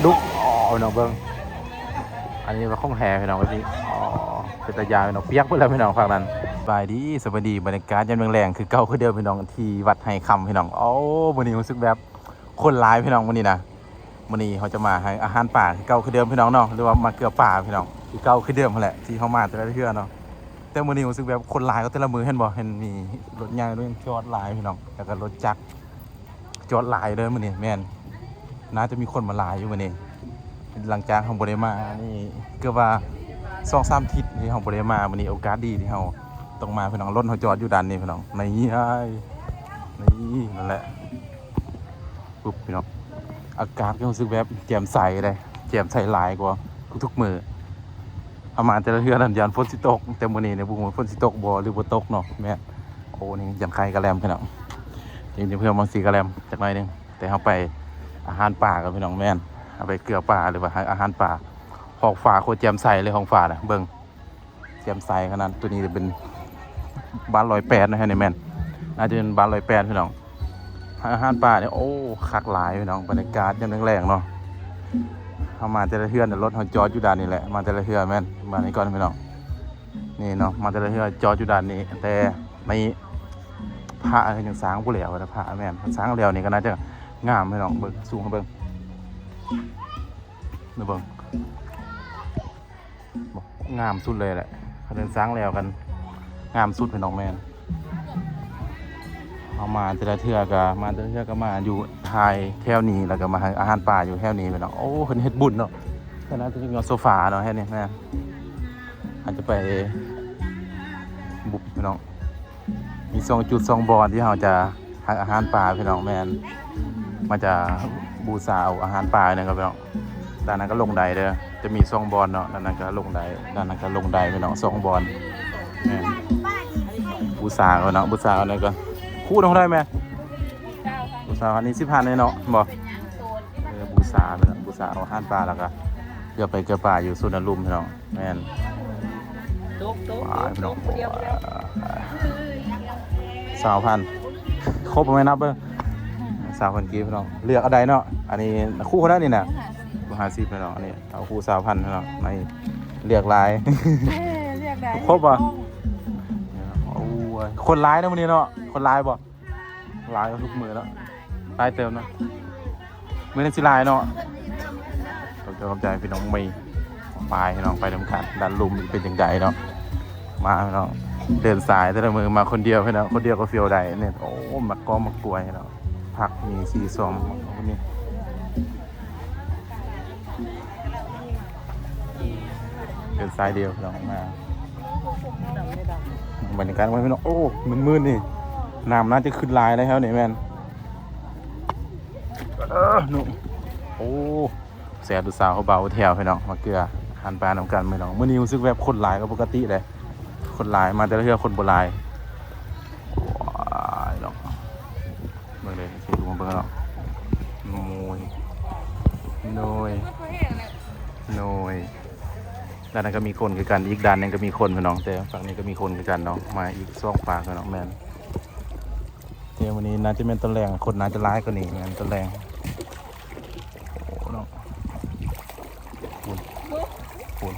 ດຸກ ອໍ ພີ່ນ້ອງເບິ່ງ ອັນນີ້ວ່າຂອງແທ້ພີ່ນ້ອງ ອັນນີ້ ອໍ ເປັນຕາຢ້ານພີ່ນ້ອງ ປຽກເບິດແລ້ວພີ່ນ້ອງ ພາກນັ້ນ. ສະບາຍດີ ສະບາຍດີ ບັນຍາກາດຍາມແລງໆ ຄືເກົ່າຄືເດີມພີ່ນ້ອງ ທີ່ວັດໄຮ່ຄຳພີ່ນ້ອງ. ໂອ້ ມື້ນີ້ຮູ້ສຶກແບບຄົນຫຼາຍພີ່ນ້ອງ ມື້ນີ້ນະ. ມື້ນີ້ເຮົາຈະມາໃຫ້ອາຫານປາຄືເກົ່າຄືເດີມພີ່ນ້ອງເນາະ ຫຼືວ່າມາເກືອປາພີ່ນ້ອງ ຄືເກົ່າຄືເດີມຫັ້ນແຫຼະ ທີ່ເຮົາມາແຕ່ລະເທື່ອເນາະ. ແຕ່ມື້ນີ້ຮູ້ສຶກແບບຄົນຫຼາຍກວ່າແຕ່ລະມື້ ເຫັນບໍ່ ເຫັນມີລົດໃຫຍ່ ລົດຈອດຫຼາຍພີ່ນ້ອງ ແລ້ວກໍລົດຈັກ ຈອດຫຼາຍເດີມື້ນີ້. ແມ່ນ ໜ້າຈະມີຄົນມາຫຼາຍຢູ່ມື້ນີ້ ຫຼັງຈາກເຮົາບໍ່ໄດ້ມານີ້ ເກືອບວ່າສອງສາມທິດທີ່ເຮົາບໍ່ໄດ້ມາ. ມື້ນີ້ໂອກາດດີທີ່ເຮົາຕ້ອງມາພີ່ນ້ອງ ລົດເຮົາຈອດຢູ່ດ້ານນີ້ພີ່ນ້ອງ. ນີ້ ນີ້ ນັ້ນແຫຼະ ປຶບ ພີ່ນ້ອງ ອາກາດກໍຮູ້ສຶກແບບແຈ່ມໃສເດ້ ແຈ່ມໃສຫຼາຍກວ່າທຸກໆມື້. ເຮົາມາແຕ່ລະເທື່ອນັ້ນຢ້ານຝົນຊິຕົກ ແຕ່ມື້ນີ້ນີ້ບໍ່ຮູ້ວ່າຝົນຊິຕົກບໍ່ ຫຼືບໍ່ຕົກເນາະ. ແມ່ນ ໂອ້ ນີ້ຢ້ານໄຂ່ກະແລັມພີ່ນ້ອງ ຈະເພີ່ມມັນຊິກະແລັມຈັກໜ້ອຍໜຶ່ງ. ແຕ່ເຮົາໄປອາຫານປາກັນພີ່ນ້ອງ. ແມ່ນ ເຮົາໄປເກືອປາ ຫຼືວ່າໃຫ້ອາຫານປາ. ທ້ອງຟ້າໂຄດແຈ່ມໃສເລີຍ ທ້ອງຟ້ານະ ເບິ່ງ ແຈ່ມໃສຂະໜາດ. ໂຕນີ້ເປັນບ້ານຮ້ອຍແປດນະ ແຖວນີ້ແມ່ນ ໜ້າຈະເປັນບ້ານຮ້ອຍແປດພີ່ນ້ອງ. ຮ້ານອາຫານປານີ້ ໂອ້ ຄັກຫຼາຍພີ່ນ້ອງ ບັນຍາກາດຍາມແລງໆເນາະ. ເຮົາມາແຕ່ລະເທື່ອ ລົດເຮົາຈອດຢູ່ດ້ານນີ້ແຫຼະ ມາແຕ່ລະເທື່ອ. ແມ່ນ ມານີ້ກ່ອນພີ່ນ້ອງ ນີ້ເນາະ ມາແຕ່ລະເທື່ອຈອດຢູ່ດ້ານນີ້. ແຕ່ໃນພະຍັງສ້າງບໍ່ແລ້ວນະ ພະ ແມ່ນ ສ້າງແລ້ວນີ້ກໍໜ້າຈະງາມພີ່ນ້ອງ. ເບິ່ງ ຊູມໃຫ້ເບິ່ງ ມາເບິ່ງ ງາມສຸດເລີຍແຫຼະ ຄັນເດີນສ້າງແລ້ວກັນງາມສຸດພີ່ນ້ອງ. ແມ່ນ ເຮົາມາແຕ່ລະເທື່ອກໍ ມາແຕ່ລະເທື່ອກໍມາຢູ່ຖ່າຍແຖວນີ້ ແລ້ວກໍມາໃຫ້ອາຫານປາຢູ່ແຖວນີ້ພີ່ນ້ອງ. ໂອ້ ເພິ່ນເຮັດບຸນເນາະ ເພິ່ນອາດຈະເຮັດຍ້ອນໂຊຟາເນາະ ເຮັດນີ້ແມ່ນ ອາດຈະໄປບຸບພີ່ນ້ອງ. ມີສອງຈຸດສອງບ່ອນທີ່ເຮົາຈະ ຮັກອາຫານປາພີ່ນ້ອງ. ແມ່ນ ມາຈະບູຊາເອົາອາຫານປານັ້ນກໍພີ່ນ້ອງ. ດ້ານນັ້ນກໍລົງໄດ້ເດີ ຈະມີສອງບ່ອນເນາະ ດ້ານນັ້ນກໍລົງໄດ້ ດ້ານນັ້ນກໍລົງໄດ້ພີ່ນ້ອງ ສອງບ່ອນ. ແມ່ນ ບູຊາເອົາເນາະ ບູຊາເອົານັ້ນກໍ ຄູເທົ່າໃດແມ່? ບູຊາອັນນີ້ສິບພັນເນາະ ບໍ່? ເອີ ບູຊາພີ່ນ້ອງ ບູຊາເອົາອາຫານປາ ແລ້ວກໍເກືອໄປເກືອປາຢູ່ສວນອາລົມພີ່ນ້ອງ. ແມ່ນ ຕົກ ຕົກ ປາຍພີ່ນ້ອງ ຕົກ ດຽວ ດຽວ ຊາວພັນ ຄົບບໍ່ແມ່ນນັບເບິ່ງ ຊາວພັນກີບພີ່ນ້ອງ. ເລືອກເອົາໄດ້ເນາະ ອັນນີ້ຄູ່ເທົ່າໃດນີ້ນະ? ຄູ່ຫ້າສິບພີ່ນ້ອງ ອັນນີ້ເອົາຄູ່ຊາວພັນພີ່ນ້ອງ. ໃນເລືອກຫຼາຍ ເອີ ເລືອກໄດ້ ຄົບບໍ່? ໂອ້ຍ ຄົນຫຼາຍເນາະມື້ນີ້ເນາະ ຄົນຫຼາຍບໍ່? ຫຼາຍກວ່າທຸກມື້ແລ້ວ ຫຼາຍເຕີບເນາະ ມື້ນີ້ຊິຫຼາຍເນາະ. ຂອບໃຈ ຂອບໃຈພີ່ນ້ອງ ໄປ ໄປພີ່ນ້ອງ ໄປນຳກັນ ດ້ານລຸ່ມເປັນຈັ່ງໃດເນາະ. ມາພີ່ນ້ອງ ເດີນສາຍແຕ່ລະມື້ ມາຄົນດຽວພີ່ນ້ອງ ຄົນດຽວກໍຟຽວໄດ້ນີ້. ໂອ້ ໝາກກອກໝາກກວຍເນາະ ຜັກມີສີສົ້ມ ນີ້ ເປັນສາຍດຽວພີ່ນ້ອງມາ. ບັນຍາກາດ ໂອ້ຍ ພີ່ນ້ອງ ໂອ້ ມືດໆ ນີ້ ນ້ຳໜ້າຈະຂຶ້ນຫຼາຍແລ້ວແຖວນີ້ແມ່ນ. ເອີ ນຸ ໂອ້ ແຊບ ລູກສາວເຂົາເບົາແຖວພີ່ນ້ອງ ມາເກືອອາຫານປານຳກັນພີ່ນ້ອງ. ມື້ນີ້ຮູ້ສຶກແບບຄົນຫຼາຍກວ່າປົກກະຕິເດ້ ຄົນຫຼາຍ ມາແຕ່ລະເທື່ອຄົນບໍ່ຫຼາຍ. ວ້າຍເນາະ ເບິ່ງເດີ ຊິລົງມາເບິ່ງເນາະ ໂອ້ຍ ໂດຍ ໂດຍ. ດ້ານນັ້ນກໍມີຄົນຄືກັນ ອີກດ້ານໜຶ່ງກໍມີຄົນພີ່ນ້ອງ ແຕ່ຝັ່ງນີ້ກໍມີຄົນຄືກັນເນາະ. ມາອີກສອງປາກເນາະ ແມ່ນ ແຕ່ມື້ນີ້ໜ້າຈະແມ່ນຕອນແລງ ຄົນໜ້າຈະຫຼາຍກວ່ານີ້ ແມ່ນຕອນແລງ. ໂອ້ເນາະ ພຸ້ນ ພຸ້ນ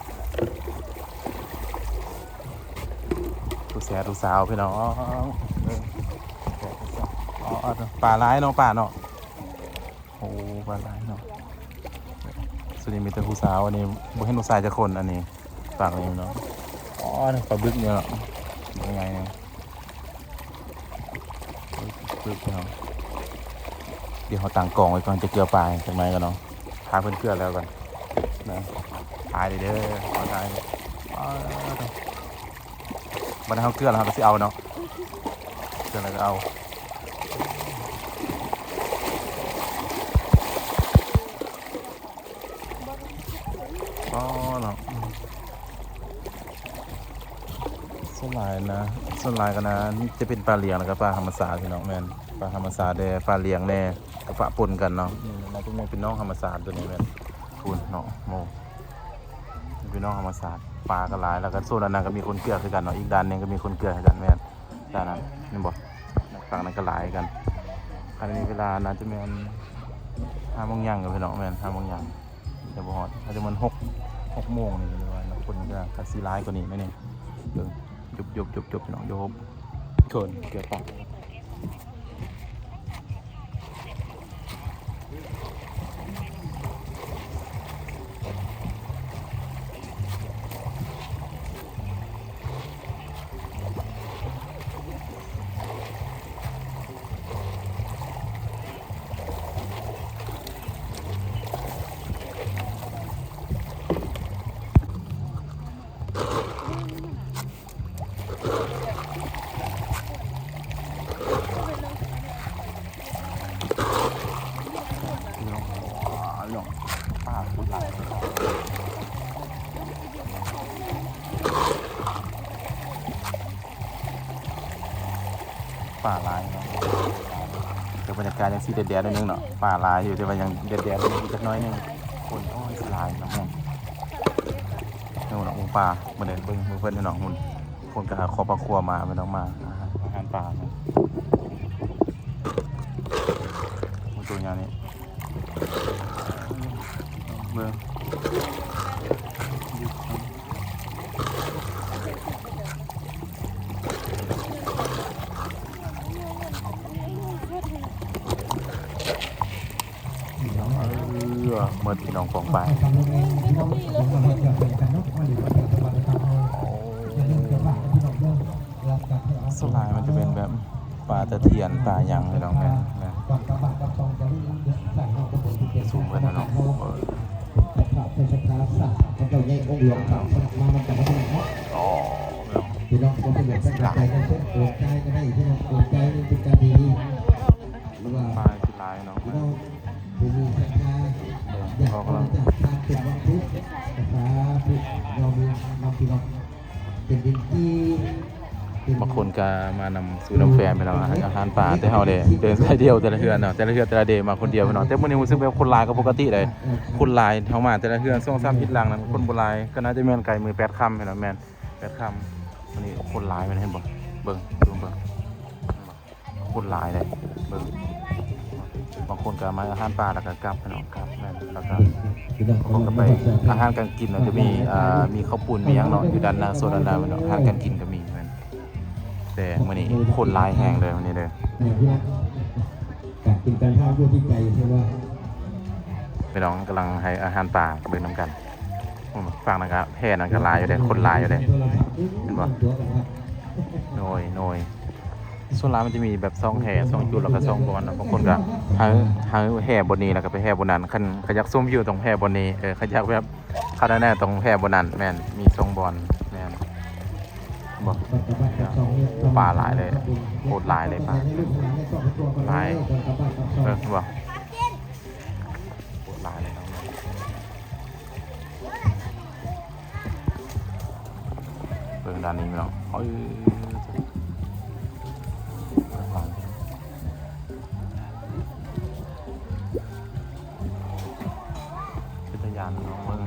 ຜູ້ແຊບ ຜູ້ສາວພີ່ນ້ອງ. ເອີ ປາຫຼາຍເນາະ ປາເນາະ. ໂອ້ ປາຫຼາຍເນາະ ສ່ວນນີ້ມີແຕ່ຜູ້ສາວ ອັນນີ້ບໍ່ເຫັນຜູ້ຊາຍຈັກຄົນ. ອັນນີ້ປານີ້ເນາະ ອໍ ປາບຶກນີ້ເນາະ ໃຫຍ່ໆ ນີ້ ບຶກເນາະ. ດຽວເຮົາຕັ້ງກ້ອງໄວ້ກ່ອນ ຈະເກືອປາຈັກໜ້ອຍກ່ອນເນາະ ຖ້າເພິ່ນເກືອແລ້ວກ່ອນນະ. ຖ່າຍເດີ ຂໍຖ່າຍ ບັດເຮົາເກືອແລ້ວເຮົາກໍຊິເອົາເນາະ ເກືອແລ້ວກໍເອົາ. ອໍ ເນາະ ສ່ວນຫຼາຍນະ ສ່ວນຫຼາຍກໍນະ ຈະເປັນປາລ້ຽງ ແລ້ວກໍປາທຳມະຊາດພີ່ນ້ອງ. ແມ່ນ ປາທຳມະຊາດແດ່ ປາລ້ຽງແດ່ ກໍປະປົນກັນເນາະ. ນີ້ໜ້າຈະແມ່ນເປັນໜອງທຳມະຊາດ ໂຕນີ້ແມ່ນ ພຸ້ນເນາະ ໂມ ເປັນໜອງທຳມະຊາດ ປາກໍຫຼາຍ. ແລ້ວກໍໂຊນອັນນັ້ນກໍມີຄົນເກືອຄືກັນເນາະ ອີກດ້ານໜຶ່ງກໍມີຄົນເກືອຄືກັນ. ແມ່ນ ດ້ານນັ້ນເຫັນບໍ່ ຝັ່ງນັ້ນກໍຫຼາຍຄືກັນ. ອັນນີ້ເວລາໜ້າຈະແມ່ນຫ້າໂມງຫຍັງກັນພີ່ນ້ອງ ແມ່ນຫ້າໂມງຫຍັງ. ຈະບໍ່ຮອດ ອາດຈະປະມານຫົກ ຫົກໂມງນີ້ ຫຼືວ່າຄົນຈະ ກະຊິຫຼາຍກວ່ານີ້ໜ້ອຍໜຶ່ງ. ເບິ່ງ ຈົບໆໆໆ ພີ່ນ້ອງ ຈົບ ຄົນເກືອບປາກ. ປາໂຄດຫຼາຍ ປາຫຼາຍເນາະ ແຕ່ບັນຍາກາດຍັງຊິແດດໆໜ້ອຍໜຶ່ງເນາະ ປາຫຼາຍຢູ່ ແຕ່ວ່າຍັງແດດໆຢູ່ຈັກໜ້ອຍໜຶ່ງ ຄົນ ໂອ້ຍ ຊິຫຼາຍເນາະ. ໂອ້ ໂອ້ ປາ ມື້ນີ້ເບິ່ງ ເບິ່ງເພິ່ນເນາະ ຄົນກໍຫາຄອບຄອບຄົວມາ ແມ່ນເນາະ ມາ ອາຫານ ອາຫານປາເນາະ ໂອ້ ໂຕໃຫຍ່ນີ້ ເບິ່ງ ເອີ ໝົດພີ່ນ້ອງ ກອງປາ ໂອ້ ສ່ວນຫຼາຍມັນຈະເປັນແບບ ປາຕະພຽນ ປາຫຍັງພີ່ນ້ອງ ແມ່ນ ແມ່ນ ສູງເພິ່ນເນາະ ເອີ ອໍ ພີ່ນ້ອງ ປາຊິຫຼາຍເນາະ ເອີ ປາຊິຫຼາຍເນາະ ເອີ ອອກແລ້ວ ບາງຄົນກໍມານຳສູ່ນຳແຟນໄປເນາະ ອາຫານປາ ແຕ່ເຮົາເດ້ ເດີນສາຍດຽວແຕ່ລະເທື່ອເນາະ ແຕ່ລະເທື່ອແຕ່ລະເດ ມາຄົນດຽວເນາະ ແຕ່ມື້ນີ້ຮູ້ສຶກແບບຄົນຫຼາຍກວ່າປົກກະຕິເດ້ ຄົນຫຼາຍ ເຮົາມາແຕ່ລະເທື່ອ ສອງສາມທິດຫຼັງນັ້ນ ຄົນບໍ່ຫຼາຍ ກໍໜ້າຈະແມ່ນໃກ້ມື້ແປດຄ່ຳເນາະ ແມ່ນແປດຄ່ຳ ມື້ນີ້ຄົນຫຼາຍ ແມ່ນ ເຫັນບໍ່ ເບິ່ງ ເບິ່ງ ເບິ່ງ. ຄົນຫຼາຍເດ້ ເບິ່ງ ບາງຄົນກໍມາອາຫານປ່າ ແລ້ວກໍກັບພີ່ນ້ອງ ກັບ ແມ່ນ ແລ້ວກໍບາງຄົນກໍໄປ ອາຫານການກິນ ແລ້ວຈະມີ ເອີ ມີເຂົ້າປຸ້ນ ມີຫຍັງເນາະ ຢູ່ດ້ານໜ້າ ໂຊນດ້ານໜ້າແມ່ນເນາະ ອາຫານການກິນກໍມີແມ່ນ ແຕ່ມື້ນີ້ຄົນຫຼາຍແຮງເດີ ມື້ນີ້ເດີ ການກິນການທານຢູ່ທີ່ໃຈ ເຫັນບໍ່ ພີ່ນ້ອງກຳລັງໃຫ້ອາຫານປາ ເບິ່ງນຳກັນ ຝັ່ງນັ້ນກໍແຫ່ນັ້ນກໍຫຼາຍຢູ່ເດ້ ຄົນຫຼາຍຢູ່ເດ້ ເຫັນບໍ່ ໂດຍ ໂດຍ. ສ່ວນຫຼາຍມັນຈະມີແບບຊ່ອງແຫ່ ຊ່ອງຈຸດ ແລ້ວກໍຊ່ອງບ່ອນເນາະ ບາງຄົນກໍໃຫ້ ໃຫ້ແຫ່ບ່ອນນີ້ ແລ້ວກໍໄປແຫ່ບ່ອນນັ້ນ ຄັນ ຄັນຢາກຊົມວິວຕ້ອງແຫ່ບ່ອນນີ້ ເອີ ຄັນຢາກແບບຄັກແນ່ໆຕ້ອງແຫ່ບ່ອນນັ້ນ ແມ່ນ ມີຊ່ອງບ່ອນ ແມ່ນ ເຫັນບໍ່ ປາຫຼາຍເລີຍ ໂຄດຫຼາຍເລີຍປາ ຫຼາຍ ເອີ ເຫັນບໍ່ ໂຄດຫຼາຍເລີຍເນາະ. ເບິ່ງດ້ານນີ້ພີ່ນ້ອງ ເອີ ເປັນຕາຢ້ານເນາະ ເບິ່ງ.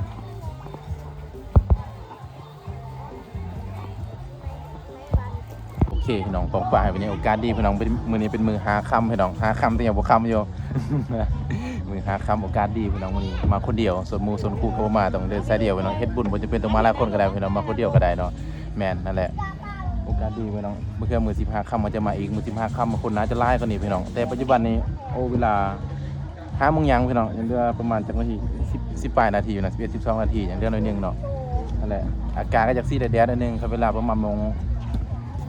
ໂອເຄພີ່ນ້ອງ ກອງປາໃຫ້ມື້ນີ້ ໂອກາດດີພີ່ນ້ອງ ເປັນ ມື້ນີ້ເປັນມື້ຫ້າຄ່ຳພີ່ນ້ອງ ຫ້າຄ່ຳແຕ່ຍັງບໍ່ຄ່ຳຢູ່ ມື້ຫ້າຄ່ຳ ໂອກາດດີພີ່ນ້ອງ ມື້ນີ້ມາຄົນດຽວ ສ່ວນໝູ່ສ່ວນຄູ່ກໍບໍ່ມາ ຕ້ອງເດີນສາຍດຽວພີ່ນ້ອງ ເຮັດບຸນບໍ່ຈຳເປັນຕ້ອງມາຫຼາຍຄົນກໍໄດ້ພີ່ນ້ອງ ມາຄົນດຽວກໍໄດ້ເນາະ ແມ່ນ ນັ້ນແຫຼະ ໂອກາດດີພີ່ນ້ອງ ບາງເທື່ອມື້ສິບຫ້າຄ່ຳມັນຈະມາອີກ ມື້ສິບຫ້າຄ່ຳຄົນໜ້າຈະຫຼາຍກວ່ານີ້ພີ່ນ້ອງ ແຕ່ປັດຈຸບັນນີ້ ໂອ້ ເວລາ ຫ້າໂມງຫຍັງພີ່ນ້ອງ ຍັງເຫຼືອປະມານຈັກນາທີ ສິບ ສິບປາຍນາທີຢູ່ນະ ສິບເອັດ ສິບສອງນາທີ ຍັງເຫຼືອໜ້ອຍໜຶ່ງເນາະ ນັ້ນແຫຼະ ອາກາດກໍຢາກຊິແດດໆໜ້ອຍໜຶ່ງ ຄັນເວລາປະມານໂມງ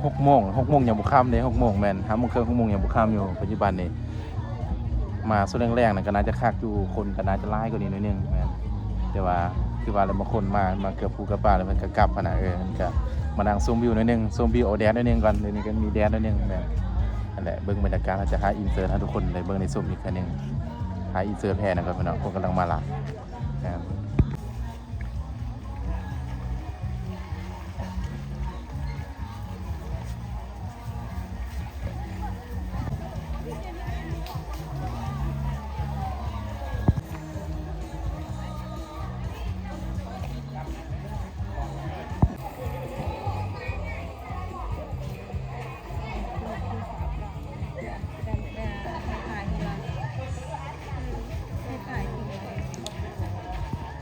ຫົກໂມງ ຫົກໂມງຍັງບໍ່ຄ່ຳເດ້ ຫົກໂມງແມ່ນ ຫ້າໂມງເຄິ່ງ ຫົກໂມງຍັງບໍ່ຄ່ຳຢູ່ ປັດຈຸບັນນີ້ ມາຊ່ວງແລງໆນັ້ນກໍໜ້າຈະຄັກຢູ່ ຄົນກໍໜ້າຈະຫຼາຍກວ່ານີ້ໜ້ອຍໜຶ່ງ ແມ່ນ ແຕ່ວ່າຄືວ່າແຫຼະ ບາງຄົນມາ ມາເກືອບຜູ້ເກືອບປາ ແລ້ວເພິ່ນກໍກັບຫັ້ນນະ ເອີ ເພິ່ນກໍມານັ່ງຊົມວິວໜ້ອຍໜຶ່ງ ຊົມວິວ ເອົາແດດໜ້ອຍໜຶ່ງກ່ອນ ດຽວນີ້ກໍມີແດດໜ້ອຍໜຶ່ງ ແມ່ນ ນັ້ນແຫຼະ ເບິ່ງບັນຍາກາດ ເຮົາຈະຫາອິນເສີດໃຫ້ທຸກຄົນໄດ້ເບິ່ງໄດ້ຊົມອີກເທື່ອໜຶ່ງ ຫາອິນເສີດແຮ່ນຳກັນພີ່ນ້ອງ ຄົນກຳລັງມາຫຼາຍ ແມ່ນ. ຂາຍເຮືອນ ຂາຍເຮືອນ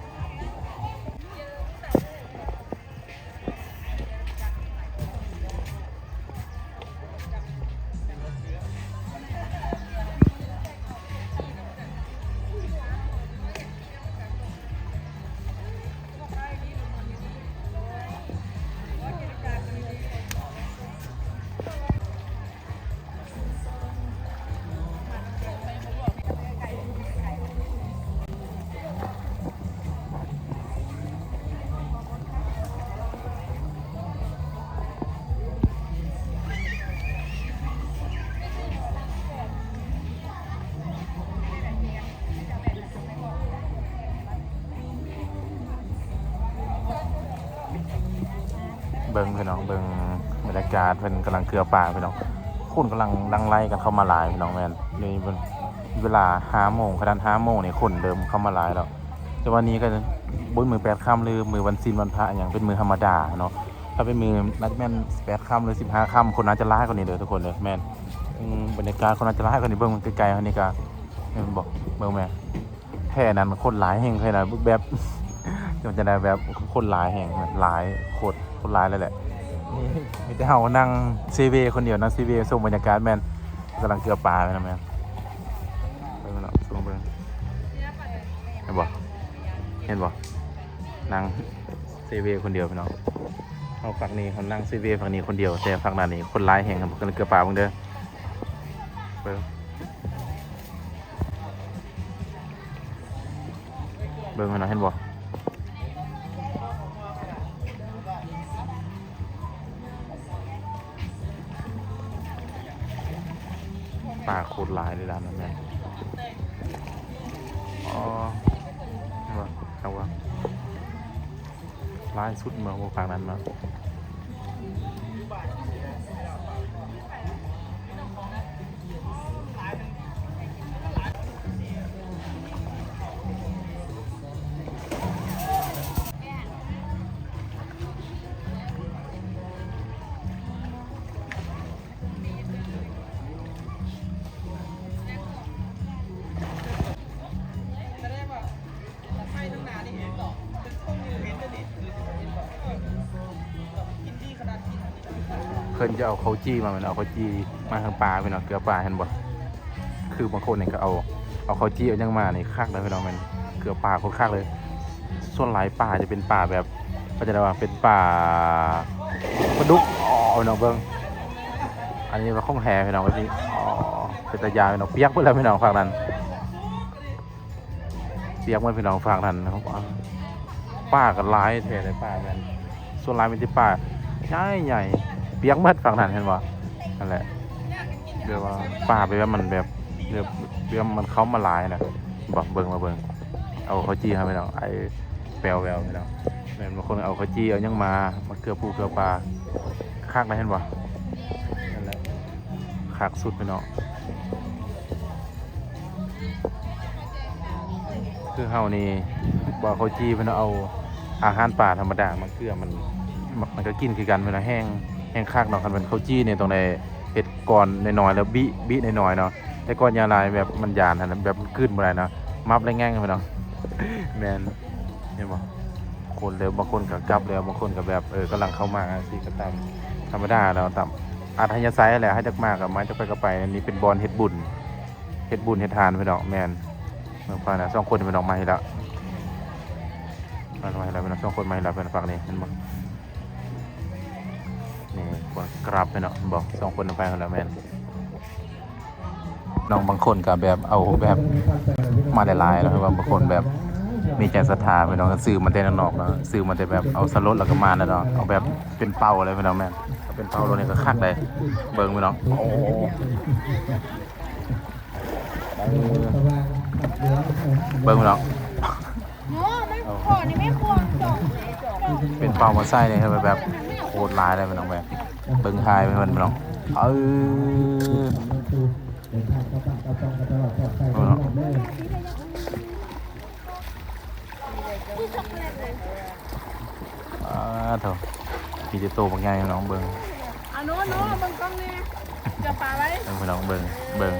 เบิ่งพี่น้อง เบิ่งบรรยากาศ เพิ่นกำลังเกือป่าพี่น้อง คนกำลังหลั่งไหลกันเข้ามาหลายพี่น้อง แม่น นี่เพิ่น เวลาห้าโมง ขนาดห้าโมงนี่คนเริ่มเข้ามาหลายแล้ว แต่ว่านี้ก็บ่แม่นมื้อแปดค่ำ หรือมื้อวันศีลวันพระหยัง เป็นมื้อธรรมดาเนาะ ถ้าเป็นมื้อ น่าจะแม่นแปดค่ำ หรือสิบห้าค่ำ คนน่าจะหลายกว่านี้เด้อทุกคนเด้อ แม่น อืม บรรยากาศคนน่าจะหลายกว่านี้ เบิ่งใกล้ๆ อันนี้ก็ แม่นบ่ เบิ่งแม่ แท้นั้นคนหลายแฮง แท้นั้นแบบ จั่งใด๋ แบบคนหลายแฮง หลาย โคตร คนหลายเลยแหละ มี มีแต่เฮานั่งเซเวคนเดียว นั่งเซเวชมบรรยากาศ แม่น กำลังเกือป่าแม่น แม่น เบิ่งเนาะ ชมเบิ่ง เห็นบ่ เห็นบ่ นั่งเซเวคนเดียวพี่น้อง เฮาฝั่งนี้ เฮานั่งเซเวฝั่งนี้คนเดียว แต่ฝั่งนั้นนี่คนหลายแฮง กำลังเกือป่า เบิ่งเด้อ เบิ่ง เบิ่งหั่นน่ะ เห็นบ่ ป่าโคตรหลายเลยด่านนั้นแม่น อ๋อ เห็นบ่ จังหวะ หลายสุดมาบ่ ฝั่งนั้นมา เพิ่นจะเอาข้าวจี่มา แม่น เอาข้าวจี่มาทางป่าพี่น้อง เกือป่า เห็นบ่ คือบางคนนี่ก็เอา เอาข้าวจี่เอาหยังมานี่คักเลยพี่น้อง แม่น เกือป่าโคตรคักเลย ส่วนหลายป่าจะเป็นป่าแบบ เขาจะเรียกว่าเป็นป่าปลาดุก อ๋อ พี่น้องเบิ่ง อันนี้ว่าของแท้พี่น้อง อันนี้ อ๋อ เป็นตาย่านพี่น้อง เปียกเบิดแล้วพี่น้อง ฝั่งนั้น เปียกหมดพี่น้อง ฝั่งนั้นนะครับ ป่าก็หลายแท้เลย ป่าแม่น ส่วนหลายมีแต่ป่าใหญ่ๆ เปียกหมดฝั่งนั้น เห็นบ่ นั่นแหละ แบบว่าป่าแบบว่ามันแบบ แบบ แบบมันเข้ามาหลายนะ บ่ เบิ่ง มาเบิ่ง เอาข้าวจี่ให้พี่น้อง ไอ้แป๋วๆ พี่น้อง แม่น บางคนเอาข้าวจี่เอาหยังมา มาเกือปูเกือปลา คักนะ เห็นบ่ นั่นแหละ คักสุดพี่น้อง คือเฮานี่ บ่ข้าวจี่เพิ่นเอาอาหารป่าธรรมดามาเกือ มัน มันก็กินคือกัน เพิ่นว่าแฮง แฮงคักเนาะ คันเป็นข้าวจี่นี่ต้องได้เฮ็ดก้อนน้อยๆ แล้วบิ บิน้อยๆ เนาะ แต่ก้อนใหญ่หลายแบบมันย่านหั่นน่ะ แบบมันกลืนบ่ได้เนาะ มับแล้วแง่งพี่น้อง แม่น เห็นบ่ คนเริ่ม บางคนก็กลับแล้ว บางคนก็แบบ เออ กำลังเข้ามาจั่งซี้ ก็ตามธรรมดาเนาะ ตามอัธยาศัยแหละ เฮาจักมาก็มา จักไปก็ไป อันนี้เป็นบ่อนเฮ็ดบุญ เฮ็ดบุญเฮ็ดทานพี่น้อง แม่น เมืองพานะ สองคนพี่น้องมาอีกแล้ว มาอีกแล้วพี่น้อง สองคนมาอีกแล้ว เพิ่นฝั่งนี้ เห็นบ่ นี่ คนกราบพี่น้อง บอกสองคนไปกันแล้ว แม่น น้องบางคนก็แบบเอาแบบมาหลายๆ แล้ว คือบางคนแบบมีใจศรัทธาพี่น้อง ก็ซื้อมาแต่นอกเนาะ ซื้อมาแต่แบบเอาสลดแล้วก็มาแล้วเนาะ เอาแบบเป็นเป้าเลยพี่น้อง แม่น เป็นเป้าโลดนี่ก็คักเลย เบิ่งพี่น้อง โอ้ เบิ่งพี่น้อง โอ้ มันขอนี่ไม่ควรจอง เป็นเป้ามาใส่เลยครับ แบบโคตรหลายเลยพี่น้อง แบบเบิ่งทายไปเพิ่นพี่น้อง เออ เบิ่งเนาะ อ่า โถ มีแต่โตบักใหญ่พี่น้อง เบิ่ง อ่ะ โน้ โน้ เบิ่งกล้องแน่ จะปาไว้ เบิ่งพี่น้อง เบิ่ง เบิ่ง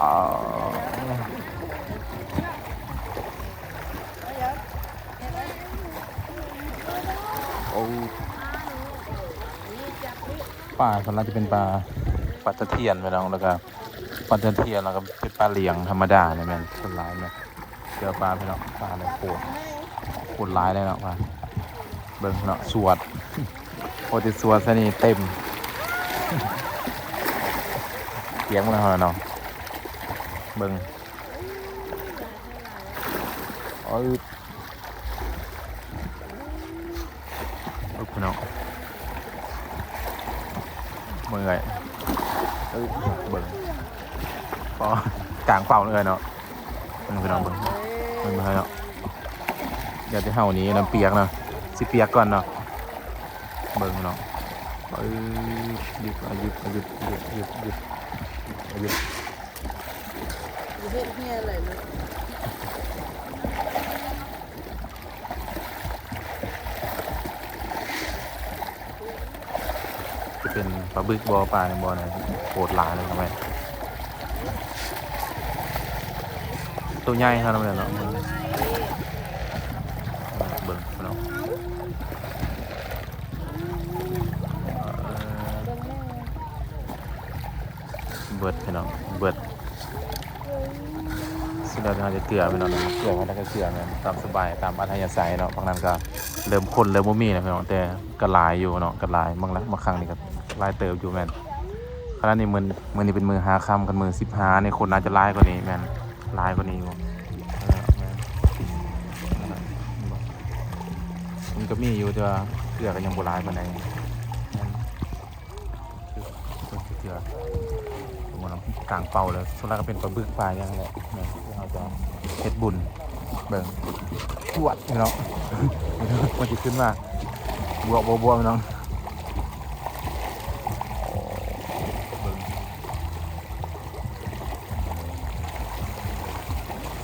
อ๋อ โอ้ ปลาส่วนหลายจะเป็นปลา ปลาตะเพียนพี่น้อง แล้วก็ปลาตะเพียน แล้วก็เป็นปลาเหลียงธรรมดาเนี่ย แม่นส่วนหลายแม่น เจอปลาพี่น้อง ปลาเนี่ยโคตร โคตรหลายเลยเนาะ ปลา เบิ่งเนาะ สวด โอ้ แต่สวดซะนี่เต็ม เปียกหมดแล้วเนาะ เบิ่ง เอ้ย เอ้ย พี่น้อง เบิ่งเลย เอ้ย เบิ่ง ปอ กลางเป่าเลยเนาะ เบิ่งพี่น้อง เบิ่ง เบิ่งเลยเนาะ ດຽວຈະເຮົານີ້ນ້ຳປຽກເນາະ ຊິປຽກກ່ອນເນາະ ເບິ່ງເນາະ ເອີ ຢຸດ ຢຸດ ຢຸດ ຢຸດ ຢຸດ ຢຸດ ຢຸດ ເຮັດເຮຍຫຼາຍເລີຍ. ຈະເປັນປາບຶກບໍ່ ປາຫຍັງບໍ່ນະ ໂຄດຫຼາຍເລີຍເນາະແມ່ ໂຕໃຫຍ່ຂະໜາດນັ້ນເນາະ ເບິ່ງເນາະ ເບິດພີ່ນ້ອງ ເບິດ. ສຸດແລ້ວເຮົາຈະເກືອພີ່ນ້ອງ ເກືອໄປແລ້ວກໍເກືອແມ່ນຕາມສະບາຍ ຕາມອັດທະຍາໄສເນາະ. ບາງນັ້ນກໍເລີ່ມຄົນເລີ່ມບໍ່ມີແລ້ວພີ່ນ້ອງ ແຕ່ກໍຫຼາຍຢູ່ເນາະ ກໍຫຼາຍ. ບາງລະ ບາງຄັ້ງນີ້ກໍຫຼາຍເຕີບຢູ່ແມ່ນ. ຂະນະນີ້ມື້ ມື້ນີ້ເປັນມື້ຫ້າຄ່ຳ ຄັນມື້ສິບຫ້ານີ້ຄົນໜ້າຈະຫຼາຍກວ່ານີ້ແມ່ນ ຫຼາຍກວ່ານີ້ຢູ່ ເອີ ແມ່ນ ມັນກໍມີຢູ່ ແຕ່ວ່າເກືອກໍຍັງບໍ່ຫຼາຍປານໃດແມ່ນ. ຄື ຄື ຄື ຄື ສົມມຸດວ່າກາງເປົ່າເລີຍ ສ່ວນຫຼາຍກໍເປັນປາບຶກປາຫຍັງແຫຼະ ແມ່ນ ທີ່ເຮົາຈະເຮັດບຸນ. ເບິ່ງ ປວດພີ່ນ້ອງ ມັນຊິຂຶ້ນມາ ບວກບໍ່ບວກພີ່ນ້ອງ ເບິ່ງ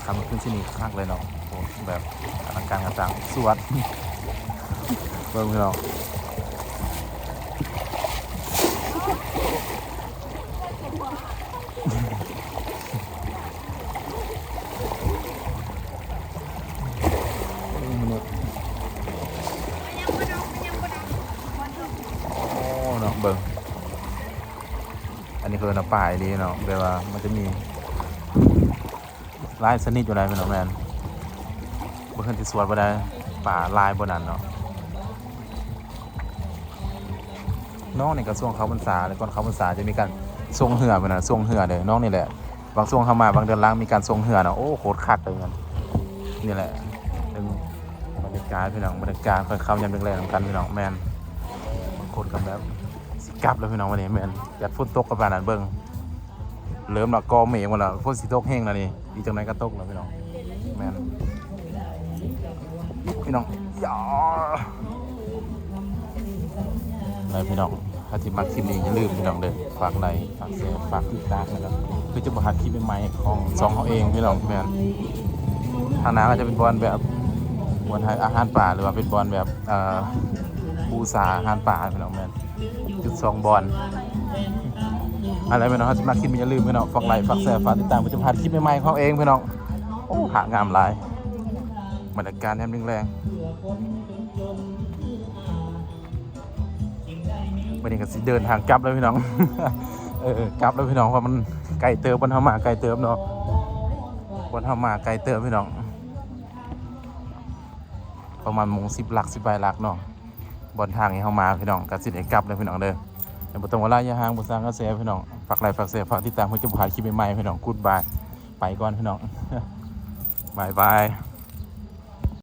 ຄ່ຳຄືນຊິນີ້ຄັກເລີຍເນາະ ໂອ້ ແບບອະລັງການງານສ້າງ ສວດ ເບິ່ງພີ່ນ້ອງ. ໂອ້ ເນາະ ເບິ່ງ ອັນນີ້ເຂົາເອີ້ນວ່າປາອີ່ຫຼີເນາະ ແບບວ່າມັນຈະມີ ຫຼາຍຊະນິດຢູ່ໃດ໋ພີ່ນ້ອງ ແມ່ນ ບໍ່ເຫັນຊິສວດບໍ່ໄດ້ ປາຫຼາຍບໍ່ນັ້ນເນາະ. ນ້ອງນີ້ກໍຊ່ວງເຂົ້າພັນສາ ແລ້ວກ່ອນເຂົ້າພັນສາຈະມີການສົ່ງເຮືອພຸ້ນນະ ສົ່ງເຮືອເດີ ນ້ອງນີ້ແຫຼະ. ບາງຊ່ວງເຂົ້າມາ ບາງເດືອນຫຼັງມີການສົ່ງເຮືອເນາະ ໂອ້ ໂຄດຄັກເລີຍ ນີ້ແຫຼະ ເປັນບັນຍາກາດພີ່ນ້ອງ ບັນຍາກາດຄ່ອຍເຂົ້າຍາມແລງໆນຳກັນພີ່ນ້ອງ ແມ່ນ ບາງຄົນກໍແບບຊິກັບແລ້ວພີ່ນ້ອງ ວັນນີ້ແມ່ນ ແດດຝົນຕົກກໍປານນັ້ນ ເບິ່ງ ເລີ່ມລະ ກໍ່ເມກໝົດລະ ຝົນຊິຕົກແຮງລະນີ້ ອີກຈັກໜ່ອຍກໍຕົກລະພີ່ນ້ອງ ແມ່ນ ພີ່ນ້ອງ ຢາ ໄດ້ພີ່ນ້ອງ ຖ້າທີ່ມັກຄລິບນີ້ ຢ່າລືມພີ່ນ້ອງເດີ ຝາກໄລ ຝາກແຊ ຝາກຕິດຕາມນະຄັບ ເພື່ອຈະບໍ່ພາດຄລິບໃໝ່ໆຂອງຊ່ອງເຮົາເອງພີ່ນ້ອງ ແມ່ນ ທາງໜ້າກໍຈະເປັນບ່ອນແບບ ບ່ອນໃຫ້ອາຫານປາ ຫຼືວ່າເປັນບ່ອນແບບ ເອີ ບູຊາອາຫານປາພີ່ນ້ອງ ແມ່ນ ຈຸດສອງບ່ອນ ອັນໃດແມ່ນເຮົາຊິມາຄລິບນີ້ ຢ່າລືມພີ່ນ້ອງ ຝາກໄລ ຝາກແຊ ຝາກຕິດຕາມ ເພື່ອຈະບໍ່ພາດຄລິບໃໝ່ໆຂອງເອງພີ່ນ້ອງ. ໂອ້ ພະງາມຫຼາຍ ບັນຍາກາດຍາມແລງໆ ບັດນີ້ກໍຊິເດີນທາງກັບແລ້ວພີ່ນ້ອງ ເອີ ກັບແລ້ວພີ່ນ້ອງ ເພາະມັນໄກເຕີບ ບ່ອນເຮົາມາໄກເຕີບເນາະ ບ່ອນເຮົາມາໄກເຕີບພີ່ນ້ອງ ປະມານໂມງສິບຫຼັກ ສິບປາຍຫຼັກເນາະ. ບ່ອນທາງທີ່ເຮົາມາພີ່ນ້ອງ ກໍຊິໄດ້ກັບແລ້ວພີ່ນ້ອງເດີ ແຕ່ບໍ່ຕ້ອງວ່າຫຼາຍຢ່າຫ່າງ ບໍ່ສ້າງກະແສພີ່ນ້ອງ ຝາກໄລ ຝາກແຊ ຝາກຕິດຕາມ ເພື່ອຈະບໍ່ພາດຄລິບໃໝ່ໆພີ່ນ້ອງ Goodbye ໄປກ່ອນພີ່ນ້ອງ ບາຍບາຍ.